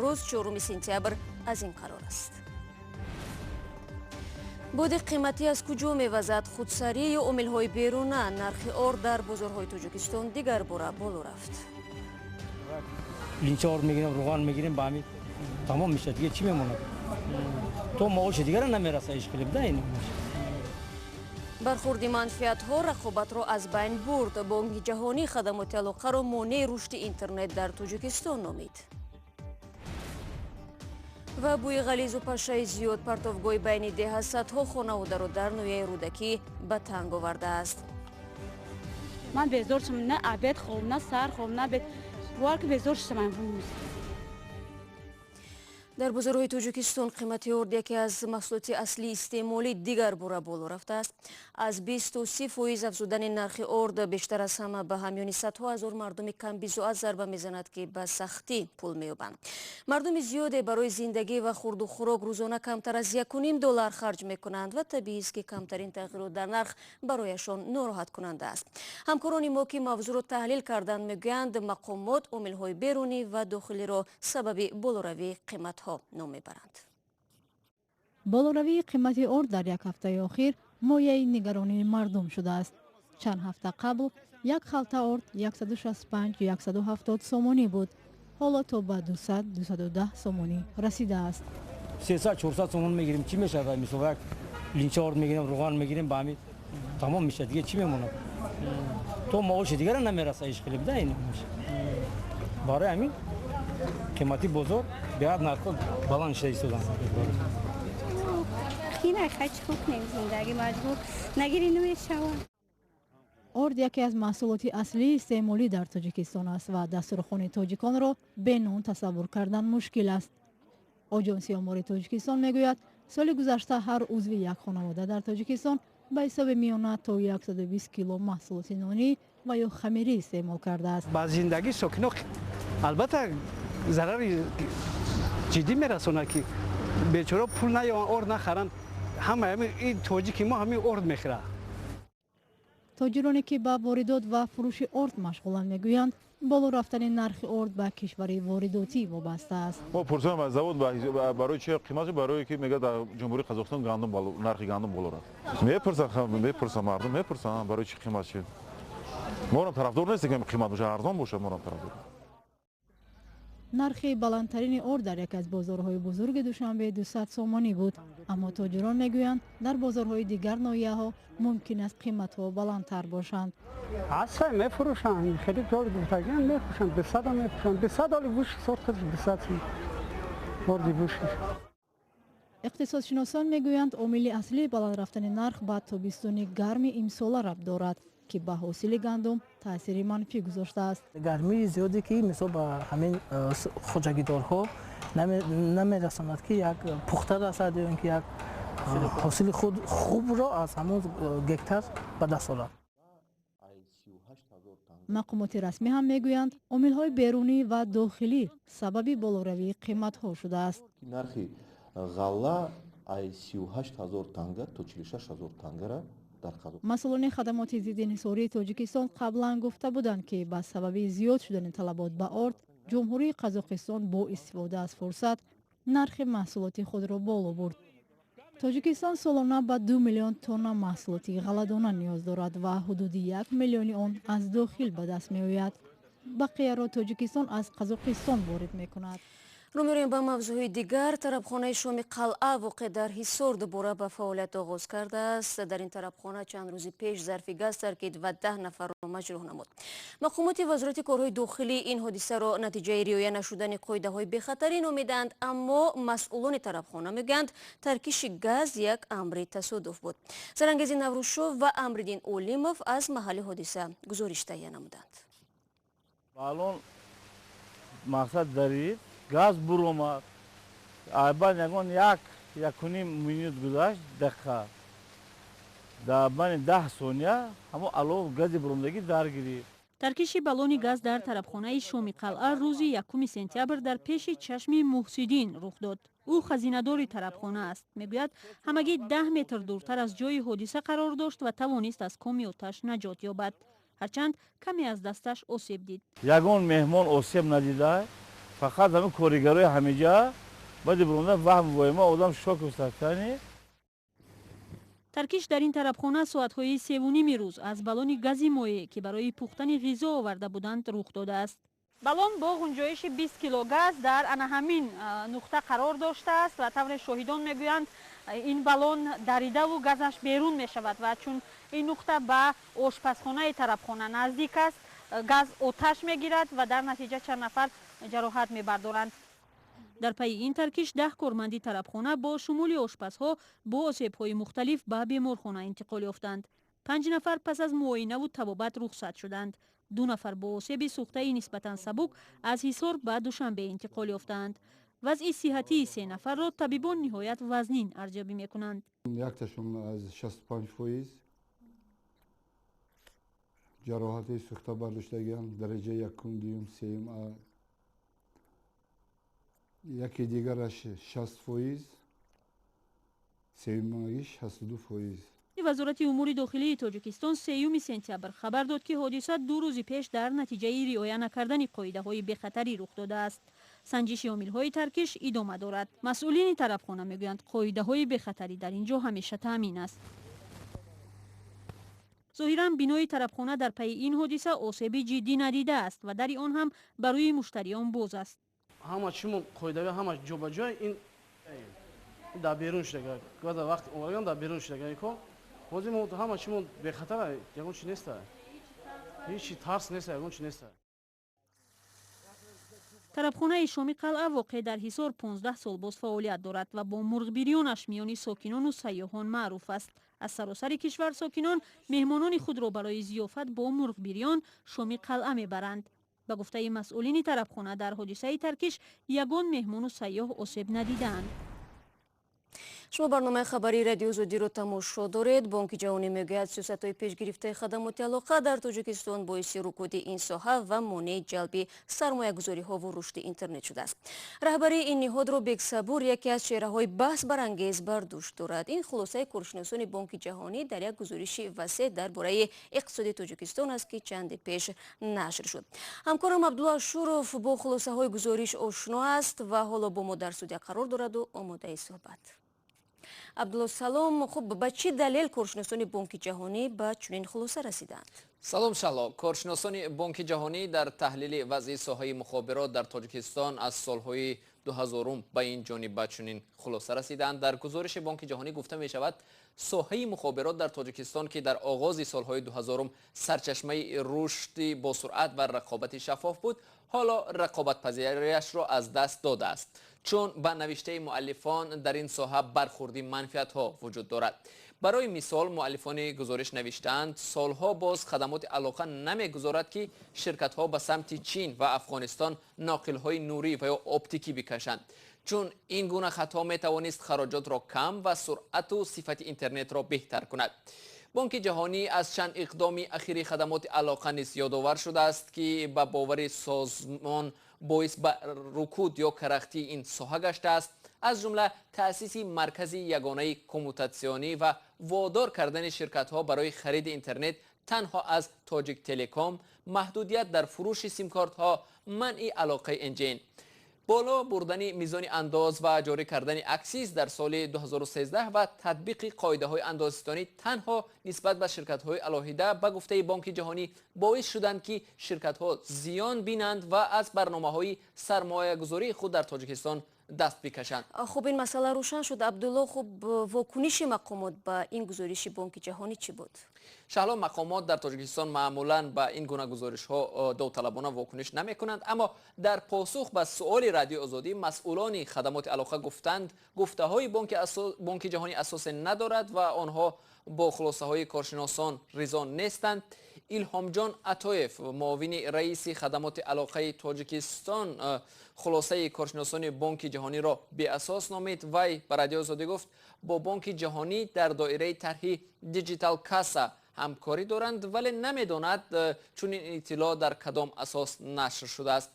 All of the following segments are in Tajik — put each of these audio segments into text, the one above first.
Имрӯз, 4 сентябр, аз ин қарор аст. Боди қиматӣ аз куҷо мевазад? Худсарӣ ё омилҳои беруна? Нархи орд дар бозорҳои Тоҷикистон дигар бора боло рафт. Линча орд мегирем, равған мегирем, ба ҳамин тамом мешавад. Дига чӣ мемонад? То маоши дигара намераса, ишқилиб да ин. Бархурди манфиатҳо рақобатро аз байн бурд. Бонки ҷаҳонӣ хадамоти алоқаро монеи рушди интернет дар Тоҷикистон номид. Ва бӯи ғализу пашшаи зиёд партовгоҳи байни деҳа садҳо хонаводаро дар ноҳияи Рӯдакӣ ба танг овардааст. Ман безор шудам, на обед хӯрм, на сар хӯрм, на обед. Бовар ки, безор шудам имрӯз. Дар бозорҳои Тоҷикистон қимати орд, яке аз маҳсулоти аслии истеъмолӣ, дигар бора боло рафтааст. Аз 20 то 30% афзудани нархи орд бештар аз ҳама ба ҳамёни садҳо ҳазор мардуми камбизоат зарба мезанад, ки ба сахтӣ пул меёбанд. Мардуми зиёде барои зиндагӣ ва хурду хӯрок рӯзона камтар аз 1,5 доллар харҷ мекунанд ва табиист, ки камтарин тағйирот дар нарх барояшон нороҳаткунанда аст. Ҳамкорони мо, ки мавзӯъро таҳлил карданд, мегӯянд, мақомот омилҳои берунӣ ва дохилиро сабаби болоравии қиматҳо ном мебаранд. Болоравии қимати орд дар як ҳафтаи охир мояи нигаронии мардум шудааст. Чанд ҳафта қабл як халта орд 165-170 сомонӣ буд, ҳоло то ба 200-210 сомонӣ расидааст. 300-400 сомон мегирем, чӣ мешавад? Мисол, як линча орд мегирем, равған мегирем, ба ҳамин тамом мешавад. Дига чӣ мемонад? То маоши дигара намераса, ишқилиб да ин. Барои ҳамин қимати бозор беҳад нархҳо баланд шуда истоданд. Хина хай, чӣ кунем, зиндагӣ маҷбур, нагирӣ намешавад. Орд яке аз маҳсулоти аслии истеъмолӣ дар Тоҷикистон аст ва дастурхони тоҷиконро бе нон тасаввур кардан мушкил аст. Оҷонсии омори Тоҷикистон мегӯяд, соли гузашта ҳар узви як хонавода дар Тоҷикистон ба ҳисоби миёна то 120 кило маҳсулоти нонӣ ва ё хамирӣ истеъмол кардааст. Ба зиндагии сокино албатта зарари ҷиддӣ мерасонад, ки бечора пул наёбанд, орд нахаранд. Ҳама ин тоҷики мо ҳамин орд мехӯрад. Тоҷироне, ки ба воридот ва фурӯши орд машғуланд, мегӯянд, боло рафтани нархи орд ба кишвари воридотӣ вобаста аст. Мо пурсам аз завод, барои чи қимат? Барое ки мегӯяд, дар Ҷумҳурии Қазоқистон гандум, нархи гандум боло рафт. Мепурсанд, мепурсанд, мардум мепурсанд, барои чи қимат шид. Морам тарафдор нестем, ки қимат боша, арзон боша, морам тарафдор. Нархи баландтарини орд дар яке аз бозорҳои бузурги Душанбе 200 сомонӣ буд, аммо тоҷирон мегӯянд, дар бозорҳои дигар ноҳияҳо мумкин аст қиматҳо баландтар бошанд. Ҳаста, мефурӯшанд, хеле ҷоли гуфтагиам мефурӯшанд, 200-а мефурӯшанд, 200 оли вуш сорт худаш 200 сом орди вушиш. Иқтисодшиносон мегӯянд, омили аслии баланд рафтани нарх ба тобистони гарми имсола рабт дорад, ки ба ҳосили гандум таъсири манфӣ гузоштааст. Гармии зиёде, ки мисол ба ҳамин хоҷагидорҳо намерасонад, ки як пухта расад ё ин ки як ҳосили худ хубро аз ҳамон гектар ба даст орад. Мақомоти расмӣ ҳам мегӯянд, омилҳои берунӣ ва дохилӣ сабаби болоравии қиматҳо шудааст. Нархи ғалла ай 38 000 танга то 46 000 тангара дар Қазоқ. Масъулони хадамоти зидди инҳисории Тоҷикистон қаблан гуфта буданд, ки ба сабаби зиёд шудани талабот ба орд, Ҷумҳурии Қазоқистон бо истифода аз фурсат нархи маҳсулоти худро боло бурд. Тоҷикистон солона ба 2 миллион тонна маҳсулоти ғалладона ниёз дорад ва ҳудуди 1 миллиони он аз дохил ба даст меояд. Бақияро Тоҷикистон аз Қазоқистон ворид мекунад. Рӯ меорем ба мавзӯъҳои дигар. Тарабхонаи шоми Қалъа, воқеъ дар Ҳисор, дубора ба фаъолият оғоз кардааст. Дар ин тарабхона чанд рӯзи пеш зарфи газ таркид ва 10 нафарро маҷрӯҳ намуд. Мақомоти Вазорати корҳои дохилӣ ин ҳодисаро натиҷаи риоя нашудани қоидаҳои бехатарӣ номиданд, аммо масъулони тарабхона мегӯянд, таркиши газ як амри тасодуф буд. Зарангези Наврӯзшов ва Амриддин Олимов аз маҳалли ҳодиса гузориш таҳия намуданд. Балон мақсад дарид, газ буромад. Баъд ягон як якуним минут гузашт, дақиқа, дар байни 10 сония ҳамон алов гази буромадагӣ даргирифт. Таркиши баллони газ дар тарабхонаи шоми Қалъа рӯзи 1 сентябр дар пеши чашми Муҳсиддин рух дод. Ӯ хазинадори тарабхона аст. Мегӯяд, ҳамагӣ 10 метр дуртар аз ҷои ҳодиса қарор дошт ва тавонист аз коми оташ наҷот ёбад, ҳарчанд каме аз дасташ осеб дид. Ягон меҳмон осеб надида. Фақат ҳамин коригарои ҳамиҷа баъди буронда ваҳм воима одам шок устастани. Таркиш дар ин тарабхона соатҳои 3:30 рӯз аз баллони гази моеъ, ки барои пухтани ғизо оварда буданд, рух додааст. Баллон бо гунҷоиши 20 кило газ дар ана ҳамин нуқта қарор доштааст ва тавре шоҳидон мегӯянд, ин баллон даридаву газаш берун мешавад ва чун ин нуқта ба ошпазхонаи тарабхона наздик аст, газ оташ мегирад ва дар натиҷа чанд нафар ҷароҳат мебардоранд. Дар пайи ин таркиш 10 корманди тарабхона бо шумули ошпазҳо бо осебҳои мухталиф ба беморхона интиқол ёфтанд. 5 нафар пас аз муоинаву табобат рухсат шуданд. 2 нафар бо осеби сӯхтаи нисбатан сабук аз Ҳисор ба Душанбе интиқол ёфтаанд. Вазъи сиҳатии 3 нафарро табибон ниҳоят вазнин арзёбӣ мекунанд. Якташон аз 65% ҷароҳати сӯхта бардоштагианд, дараҷаи якум, дуюм, сеюм. Яке дигараш 60%, сеюмагиш 62%. Вазорати умури дохилии Тоҷикистон 3 сентябр хабар дод, ки ҳодиса 2 рӯзи пеш дар натиҷаи риоя накардани қоидаҳои бехатарӣ рух додааст. Санҷиши омилҳои таркиш идома дорад. Масъулини тарабхона мегӯянд, қоидаҳои бехатарӣ дар ин ҷо ҳамеша таъмин аст. Зоҳиран, бинои тарабхона дар пайи ин ҳодиса осеби ҷиддӣ надидааст ва дари он ҳам ба рӯи муштариён боз аст. Ҳама чимо қоидави, ҳама ҷобаҷой, ин дар берун шудага, вақт овардан дар берун шудага ин кор. Ҳозир мо ҳама чимо бехатара, ягон чи неста, ҳеҷ тарс неста, ягон чи неста. Тарабхонаи Шоми Қалъа воқеъ дар Ҳисор 15 сол боз фаъолият дорад ва бо мурғбирёнаш миёни сокинону сайёҳон маъруф аст. Аз саросари кишвар сокинон меҳмонони худро барои зиёфат бо мурғбирён Шоми Қалъа мебаранд. Ба гуфтаи масъулини тарабхона, дар ҳодисаи таркиш ягон меҳмону сайёҳ осеб надидаанд. Шумо барномаи хабарии Радио Озодиро тамошо доред. Бонки Ҷаҳонӣ мегӯяд, сиёсатҳои пешгирифтаи хадамоти алоқа дар Тоҷикистон боиси рукуди ин соҳа ва монеи ҷалби сармоягузориҳову рушди интернет шудааст. Раҳбарии ин ниҳодро Бексабур, яке аз чеҳраҳои баҳсбарангез, бар дӯш дорад. Ин хулосаи коршиносони Бонки Ҷаҳонӣ дар як гузориши васеъ дар бораи иқтисоди Тоҷикистон аст, ки чанде пеш нашр шуд. Ҳамкорам Абдулло Ашуров бо хулосаҳои гузориш ошно аст ва ҳоло бо мо дар студия қарор дораду омодаи суҳбат. Абдулло, салом. Хуб, ба чӣ далел коршиносони Бонки Ҷаҳонӣ ба чунин хулоса расиданд? Салом, Шаҳло. Коршиносони Бонки Ҷаҳонӣ дар таҳлили вазъи соҳаи мухобирот дар Тоҷикистон аз солҳои 2000 ба ин ҷониб ба чунин хулоса расиданд. Дар гузориши Бонки Ҷаҳонӣ гуфта мешавад, соҳаи мухобирот дар Тоҷикистон, ки дар оғози солҳои 2000 сарчашмаи рушди босуръат ва рақобати шаффоф буд, ҳоло рақобатпазириашро аз даст додааст, чун ба навиштаи муаллифон дар ин соҳа бархурди манфиатҳо вуҷуд дорад. Барои мисол, муаллифони гузориш навиштаанд, солҳо боз хадамоти алоқа намегузорад, ки ширкатҳо ба самти Чин ва Афғонистон ноқилҳои нурӣ ва ё оптикӣ бикашанд, чун ин гуна хатҳо метавонист хароҷотро кам ва суръату сифати интернетро беҳтар кунад. Бонки Ҷаҳонӣ аз чанд иқдоми ахири хадамоти алоқа низ ёдовар шудааст, ки ба бовари созмон боис ба рукуд ё карахтии ин соҳа гаштааст, аз ҷумла таъсиси маркази ягонаи коммутатсионӣ ва водор кардани ширкатҳо барои хариди интернет танҳо аз Тоҷик Телеком, маҳдудият дар фурӯши симкортҳо, манъи алоқаи NGN, боло бурдани мизони андоз ва ҷорӣ кардани аксиз дар соли 2013 ва татбиқи қоидаҳои андозситонӣ танҳо нисбат ба ширкатҳои алоҳида, ба гуфтаи Бонки Ҷаҳонӣ, боис шуданд, ки ширкатҳо зиён бинанд ва аз барномаҳои сармоягузории худ дар Тоҷикистон даст бикашанд. Хуб, ин масъала рӯшан шуд, Абдулло. Хуб, вокуниши мақомот ба ин гузориши Бонки Ҷаҳонӣ чӣ буд? Шаҳло, мақомот дар Тоҷикистон маъмулан ба ин гуна гузоришҳо довталабона вокуниш намекунанд, аммо дар посух ба суоли Радиои Озодӣ масъулони хадамоти алоқа гуфтанд, гуфтаҳои Бонки Ҷаҳонӣ асосе надорад ва онҳо бо хулосаҳои коршиносон ризо нестанд. Илҳомҷон Атоев, муовини раиси хадамоти алоқаи Тоҷикистон, хулосаи коршиносони Бонки Ҷаҳониро беасос номид. Вай ба Радиои Озодӣ гуфт, бо Бонки Ҷаҳонӣ дар доираи тарҳи Digital Касса ҳамкорӣ доранд, вале намедонад, чунин иттилоъ дар кадом асос нашр шудааст.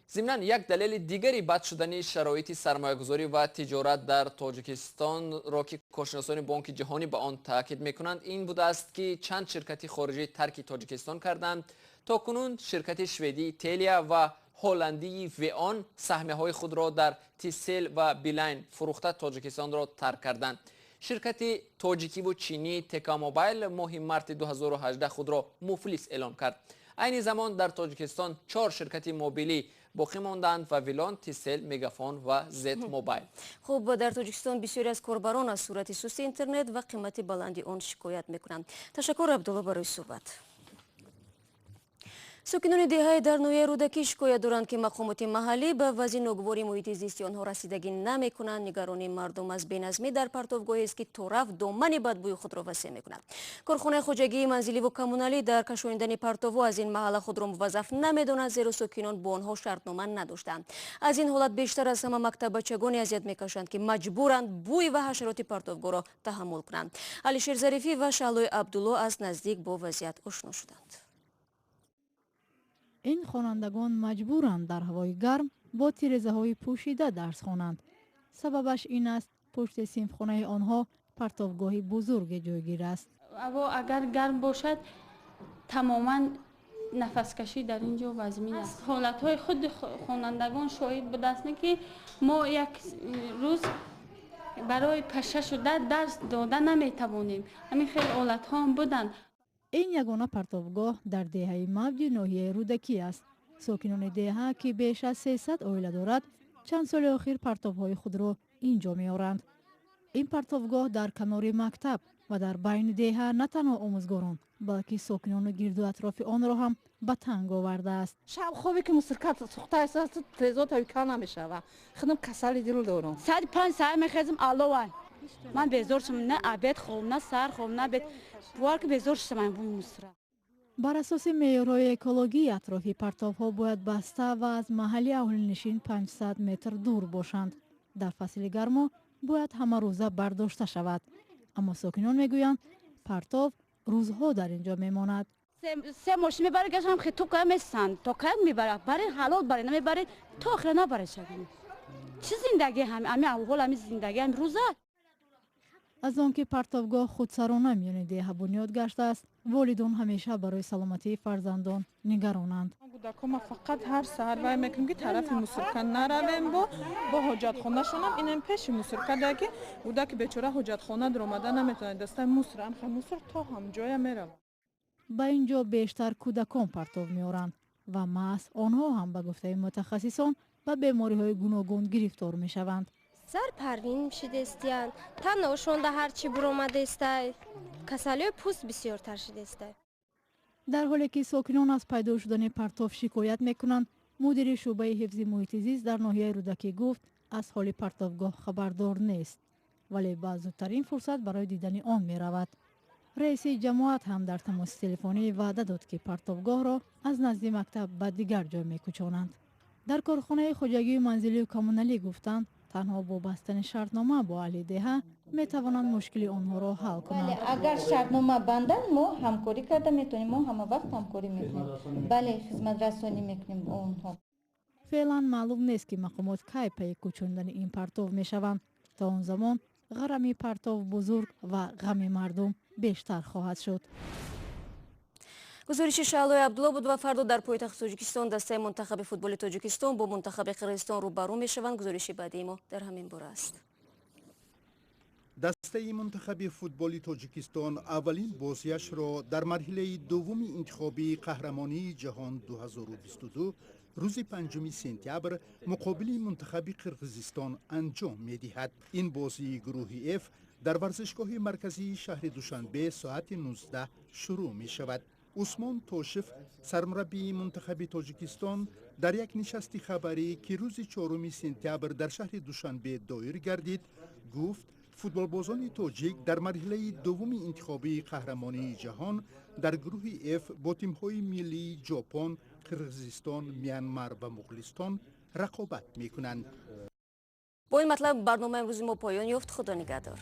Зимнан, як далели дигари бад шудани шароити сармоягузорӣ ва тиҷорат дар Тоҷикистонро, ки коршиносони Бонки Ҷаҳонӣ ба он таъкид мекунанд, ин будааст, ки чанд ширкати хориҷӣ тарки Тоҷикистон карданд. То кунун ширкати шведии Телия ва ҳолландии Веон саҳмияҳои худро дар Тисел ва Билайн фурӯхта Тоҷикистонро тарк карданд. Ширкати тоҷикиву чинӣ Тека Мобайл моҳи марти 2018 худро муфлис эълон кард. Айни замон дар Тоҷикистон чор ширкати мобилӣ боқӣ мондаанд: Вавилон, Тисел, Мегафон ва Зет Мобайл. Хуб, дар Тоҷикистон бисёре аз корбарон аз суръати сусти интернет ва қимати баланди он шикоят мекунанд. Ташаккур, Абдулло, барои суҳбат. Сокинони деҳаи дар ноҳияи Рӯдакӣ шикоят доранд, ки мақомоти маҳаллӣ ба вазъи ногувори муҳити зисти онҳо расидагӣ намекунанд. Нигаронии мардум аз беназмӣ дар партовгоҳест, ки торафт домани бадбӯи худро васеъ мекунад. Корхонаи хоҷагии манзиливу коммуналӣ дар кашонидани партовҳо аз ин маҳалла худро муваззаф намедонад, зеро сокинон бо онҳо шартнома надоштанд. Аз ин ҳолат бештар аз ҳама мактаббачагоне азият мекашанд, ки маҷбуранд бӯй ва ҳашароти партовгоҳро таҳаммул кунанд. Алишер Зарифӣ ва Шаҳлои Абдулло аз наздик бо вазъият ошно шуданд. Ин хонандагон маҷбуранд дар ҳавои гарм бо тирезаҳои пӯшида дарс хонанд. Сабабаш ин аст, пушти синфхонаи онҳо партовгоҳи бузурге ҷойгир аст. Ҳаво агар гарм бошад, тамоман нафаскашӣ дар ин ҷо вазмин аст. Ҳолатҳои худи хонандагон шоҳид будааст, ки мо як рӯз барои паша шуда дарс дода наметавонем. Ҳамин хел ҳолатҳоам буданд. Ин ягона партовгоҳ дар деҳаи Мавҷи ноҳияи Рӯдакӣ аст. Сокинони деҳа, ки беш аз 300 оила дорад, чанд соли охир партовҳои худро ин ҷо меоранд. Ин партовгоҳ дар канори мактаб ва дар байни деҳа на танҳо омӯзгорон, балки сокинони гирду атрофи онро ҳам ба танг овардааст. Шаб хобе ки мусорка сӯхта трезо тавика намешава. Худам касали дил дорам. Соати 5 саҳар мехезам, аловай. Ман безор шудам, на обед хобам, на саҳар хобам, на обед. Бовар ки безор шудам ин бӯи мусора. Бар асоси меъёрҳои экологӣ, атрофи партовҳо бояд баста ва аз маҳалли аҳолинишин 500 метр дур бошанд. Дар фасли гармо бояд ҳамарӯза бардошта шавад. Аммо сокинон мегӯянд, партов рӯзҳо дар ин ҷо мемонад. Се мошин мебарад, гаштам хитоб кара месанд. То кай мебарад? Баред ҳалол баред, намебаред, то охира набаред шагани. Чӣ зиндагӣ ҳами, ами аҳвол, ами зиндагӣ, ами рӯза? Аз он ки партовгоҳ худсарона миёни деҳа бунёд гаштааст, волидон ҳамеша барои саломатии фарзандон нигаронанд. Кӯдакома фақат ҳар саҳар вай мекунем, ки тарафи мусорка наравем, бо ҳоҷатхонашонам инам пеши мусорка да, ки кӯдаки бечора ҳоҷатхона даромада наметавонад, дастаи мусор амха мусор то ҳамҷоя меравад. Ба ин ҷо бештар кӯдакон партов меоранд ва маҳз онҳо ҳам, ба гуфтаи мутахассисон, ба бемориҳои гуногун гирифтор мешаванд. Зар парвин шидестиянд, таношонда ҳарчи буромадестай, касалиҳои пӯст бисёртар шидестай. Дар ҳоле ки сокинон аз пайдо шудани партов шикоят мекунанд, мудири шӯъбаи ҳифзи муҳити зист дар ноҳияи Рӯдакӣ гуфт, аз ҳоли партовгоҳ хабардор нест, вале ба зудтарин фурсат барои дидани он меравад. Раиси ҷамоат ҳам дар тамоси телефонӣ ваъда дод, ки партовгоҳро аз назди мактаб ба дигар ҷой мекӯчонанд. Дар корхонаи хоҷагии манзилию коммуналӣ гуфтанд, танҳо бо бастани шартнома бо аҳли деҳа метавонанд мушкили онҳоро ҳал кунанд. Агар шартнома банданд, мо ҳамкорӣ карда метавонем, мо ҳама вақт ҳамкорӣ мекунем, бале, хизматрасонӣ мекунем бо онҳо. Феълан маълум нест, ки мақомот кай пайи кӯчондани ин партов мешаванд. То он замон ғарами партов бузург ва ғами мардум бештар хоҳад шуд. Гузориши Шаҳлои Абдулло буд. Ва фардо дар пойтахти Тоҷикистон дастаи мунтахаби футболи Тоҷикистон бо мунтахаби Қирғизистон рӯбарӯ мешаванд. Гузориши баъдии мо дар ҳамин бора аст. Дастаи мунтахаби футболи Тоҷикистон аввалин бозиашро дар марҳилаи дуввуми интихобии қаҳрамонии ҷаҳон 2022 рӯзи 5 сентябр муқобили мунтахаби Қирғизистон анҷом медиҳад. Ин бозии гурӯҳи Ф дар варзишгоҳи марказии шаҳри Душанбе соати 19 шурӯъ мешавад. Усмон Тошев, сармураббии мунтахаби Тоҷикистон, дар як нишасти хабарӣ, ки рӯзи 4 сентябр дар шаҳри Душанбе доир гардид, гуфт, футболбозони тоҷик дар марҳилаи дуввуми интихобии қаҳрамонии ҷаҳон дар гурӯҳи Ф бо тимҳои миллии Ҷопон, Қирғизистон, Мянмар ва Муғулистон рақобат мекунанд. Бо ин матлаб барномаи имрӯзи мо поён ёфт. Худо нигаҳдор.